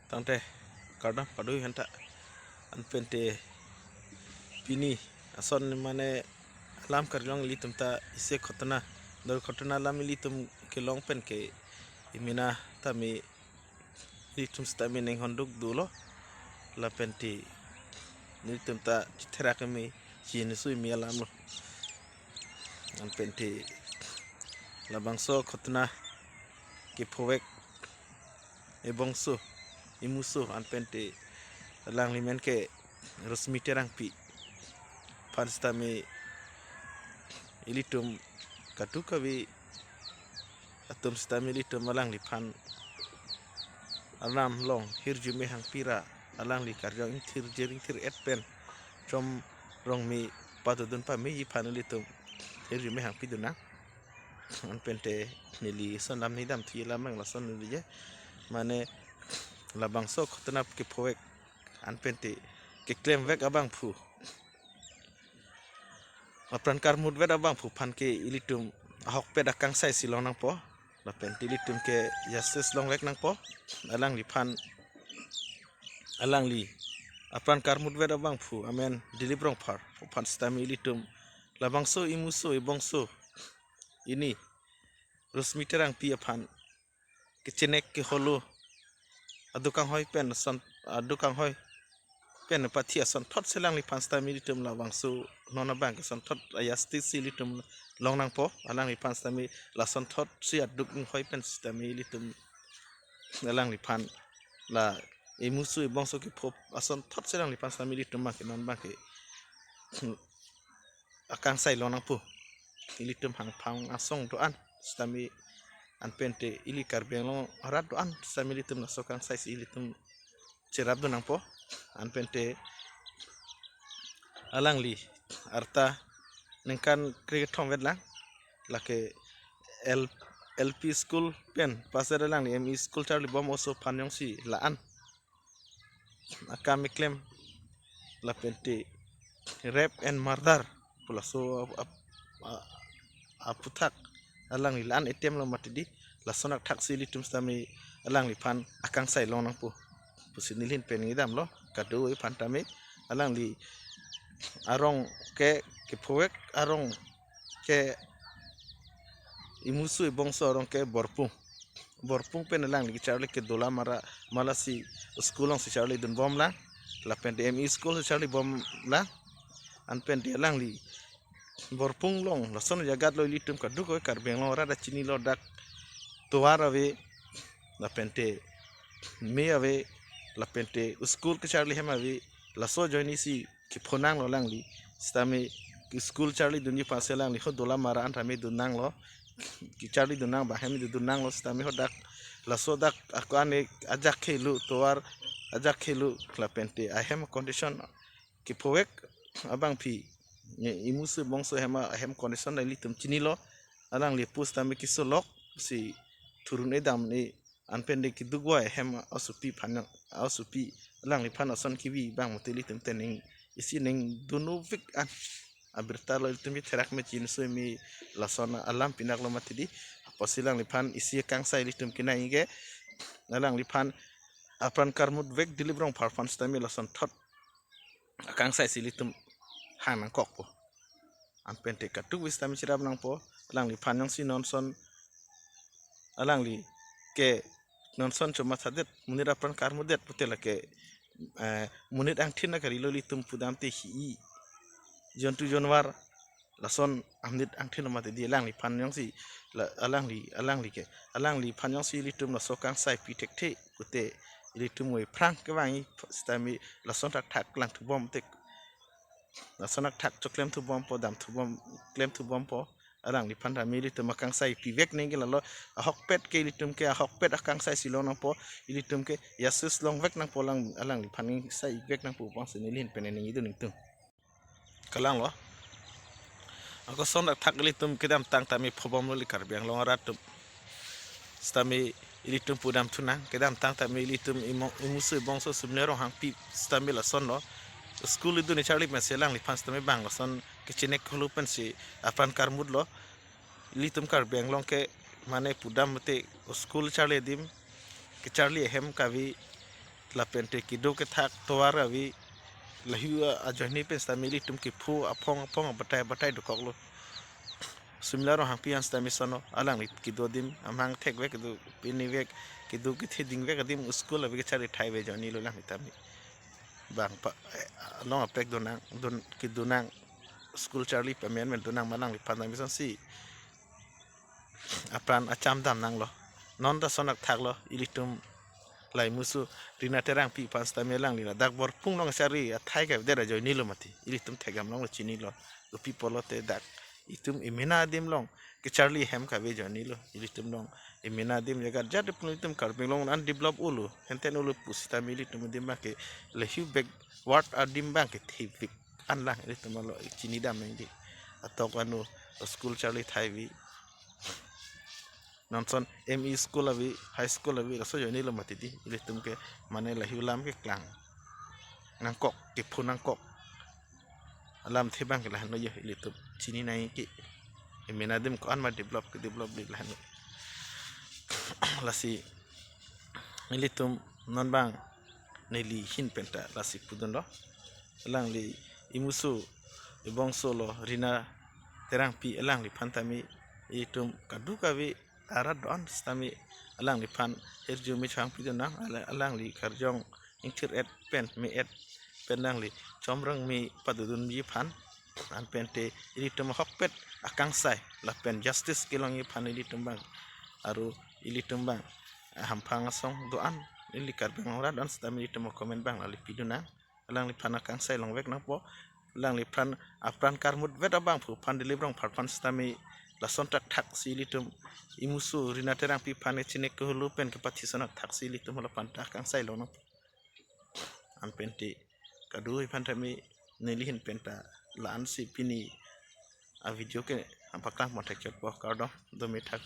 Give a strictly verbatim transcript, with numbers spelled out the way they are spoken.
Tangte kardom kado-an ta, anpen te pini ason mane alam karjong ilitum ta isi ghotona, dor ghotona alam ilitum kelong pen ke imina tame ilitum sitame ning honduk dolo, lapen te ilitum ta chitherak imi chinsu imi alam lo. Anpen te labangso ghotona kephovek ebongso, imuso, anpen te alangli men ke Rosmi Terangpi aphan sitame ilitum kadokave atum sitame ilitum alangliphan alam along hirjume hangpi ra alangli karjong ingthir jir ingthir-et pen Chom Rongme padodun pameji aphan ilitum hirjume hangpi dun nang. Anpen te neli ason lam neli damthu alam abang lason neli je. Mane labangso ghotona kephovek anpen te keklemvek abangphu, apran karmutvet abangphu aphan ke ilitum ahokpet akangsai si long nangpo. Lapen te ilitum ke justice longvek nangpo. Alangliphan, alangli apran karmutvet abangphu amen Dilip Rongphar aphan sitame ilitum labangso imuso ibongso ini Rosmi Terangpi aphan kechenek keholo aduk anghoi pen ason, aduk anghoi pen pathi asonthot si alangliphan sitame ilitum labangso non abang ke asonthot a-justice si ilitum long nangpo. Alangliphan sitame lasonthot si aduk anghoi pen sitame ilitum alangliphan la imuso ibongso kepho asonthot si alangliphan sitame ilitum abang ke non abang ke akangsai long nangpo. Ilitum hangphang asong do-an sitame anpen te ili Karbi Anglong arat do-an sitame ilitum laso akangsai si ilitum cherap dun nangpo. Anpen te alangli arta ningkan krekethom vet lang, lake L, L P school pen pass-et alangli M E school charlibom oso aphan jongsi la-an akam keklem lapen te rape and murder pu laso ap-, ap-, a-, aphuthak alangli la-an attempt lo mati di, lason athak si ilitum sitame alangliphan akangsai long nangpo pusi neli ahin pen ningje damlo. Kado-an aphan tame alangli arong ke kephovek arong ke imuso ibongso arong ke Borpung. Borpung pen alangli kecharli ke Dolamara Malasi school along si charlidunbom lang. Lapen te M E school si charlibom lang. Anpen te alangli Borpung along lason ajaga lo ilitum kadokave Karbi Anglong arat ta chinilo, dak tovar ave, lapen te me ave, lapen te school kecharli hem ave, laso ajoine si kepho nanglo alangli. Sitame school charlidunji aphan si alangli ho Dolamara an tame dun nanglo. Kecharlidun nang abang hem dun nanglo sitame ho dak laso dak ako-an ajak helo, tovar ajak helo, lapen te ahem condition kephovek abangpi, ne imuso ibongso hem ahem condition ta ilitum chinilo. Alangli pusitame kesolok si thurun-e dam-e anpen te keduk vai hem asopi aphan, asopi alangliphan ason kebi abang mati ilitum te ning isi ning dunuvik an abirta lo, ilitum chitherak me chinsu me lason alam pinak lo mati di. Apotsi alangliphan isi akangsai ilitum kenai ke alangliphan apran karmutvek Dilip Rongphar aphan sitame lasonthot akangsai si ilitum hang nangkokpo. Anpen te kadokave sitame cherap nangpo. Alangliphan jongsi non ason alangli ke non ason chomathadet, monit apran karmutdet pute lake, eh, monit angthin akarilo ilitum pudam te hi-i jontu jonwar lason amonit angthin mati di. Alangliphan jongsi la, alangli, alangli ke, alangliphan jongsi ilitum laso akangsai pi thekthe pute ilitum oi phrang kevangji sitame lason thakthak langthubom te, lason thakthak choklemthubompo, damthubom, klemthubompo. Alangliphan tame ilitum akangsai pivek nangji ke lalo, ahokpet ke ilitum ke ahokpet akangsai si long nangpo, ilitum ke justice longvek nangpo, alang, alangliphan angsai vek nangpo pu abang si neli ahin pen ningje dun ningtung. Kalang lo. Ako ason thakthak ilitum kedamtang tame phobomlo ili Karbi Anglong arat atum. Sitame ilitum pudamthu nang, kedamtang tame ilitum imo-, imuso ibongso Sumle Ronghangpi sitame lason lo. School idun charli pensi alangliphan sitame bang lason kechenek holo pensi apran karmutlo. Ilitum Karbi Anglong ke mane pudam mate school charli adim, kecharli ahem kave, Lapen te kedo kethak tovar avi, lahei a-, ajoine pen sitame ilitum kepho aphong aphong abatai abatai dokoklo. Sumila Ronghangpi an sitame sono, alangli kedo adim amang thekvek, kedo pinivek, kedo kethe dingvek adim school avi kacharli thai ave ajoinelo alangli tame. Bang pa, eh, along aprek donang, don, kedonang, school charli pamen men donang ma alangliphan tame sonsi apran acham damnanglo. Non ta sonak thaklo, ilitum la imusu Rina Terangpi aphan sitame alangli ladak Borpung along charli athai kavedet ajoinelo mati. Ilitum thekdam longlo, chinilo. Kopi pulote dak itum emena adim along kacharli ahem kave ajoinelo. Ilitum along emena adim jaga jat pun ilitum Karbi Anglong undevelop olo, henten olo pusitame ilitum adim abangke lahei backward adim abangke thepik anlang ilitum alo chinidam nangji. Atok anu school charli thai avi, non son M E school avi, high school avi, laso ajoinelo mati di. Ilitum ke mane lahei alam keklang nangkok, kepho nangkok alamthe abangke lahenlo jo, ilitum chini nangji ke emena adim ko-an ma develop, kedevelop di lahenlo. Lasi ilitum non abang neli ahin penta lasi pudunlo. Alangli imusu ibongso lo Rina Terangpi, alangliphan tame ilitum kadokave arat do-an sitame alangliphan hirjume chehang pidun nang, ala-, alangli karjong ingthir-et pen me-et pen alangli chomrang me padodunji aphan, anpen te ilitum ahokpet akangsai lapen justice kelongji aphan ilitum abang, aru ilitum abang, ah, hamphang asong do-an, ili Karbi Anglong arat do-an sitame ilitum comment abang lali pidun nang. Alangliphan akangsai longvek nangpo. Alangliphan apran karmutvet abangphu aphan Dilip Rongphar aphan sitame lason thakthak si ilitum imusu Rina Terangpi aphan chinek kehulu pen kepathisonak thak si ilitum hala aphan ta akangsai long nangpo. Anpen te kadokave aphan tame neli ahin penta la-an si pini avideo ke apaklangpon thekchotpo, kardom, dome thak.